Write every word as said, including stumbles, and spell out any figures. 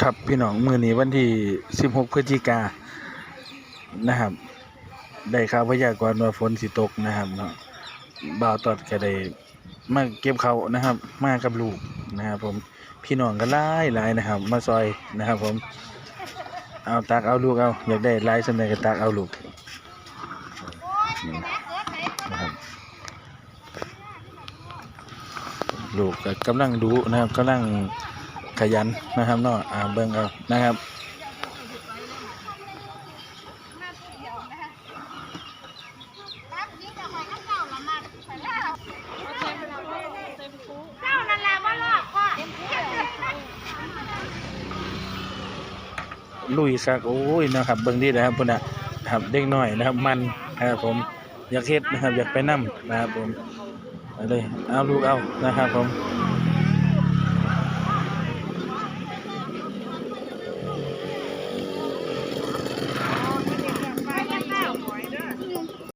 ครับพี่น้อง มื้อนี้วันที่สิบหกพฤศจิกานะครับ ได้ข่าวพยากรณ์ว่าฝนสิตกนะครับเนาะ บ่าวตอดก็ได้มาเก็บข้าวนะครับ มากับลูกนะครับผม พี่น้องก็หลายหลายนะครับ มาซอยนะครับผม เอาตักเอาลูกเอา อยากได้หลายส่ำใดก็ตักเอาลูก นี่นะครับ ลูกก็กำลังดุนะครับ กำลังขยันนะครับเนาะ อ่า เบิ่งเอานะครับ ลุยคัก โอ้ย นะครับ เบิ่งดีนะครับ พุ้นน่ะ ครับ เด็กน้อยนะครับ มันนะครับผม อยากเฮ็ดนะครับ อยากไปนำนะครับผม เอาเลย เอาลูกเอานะครับผม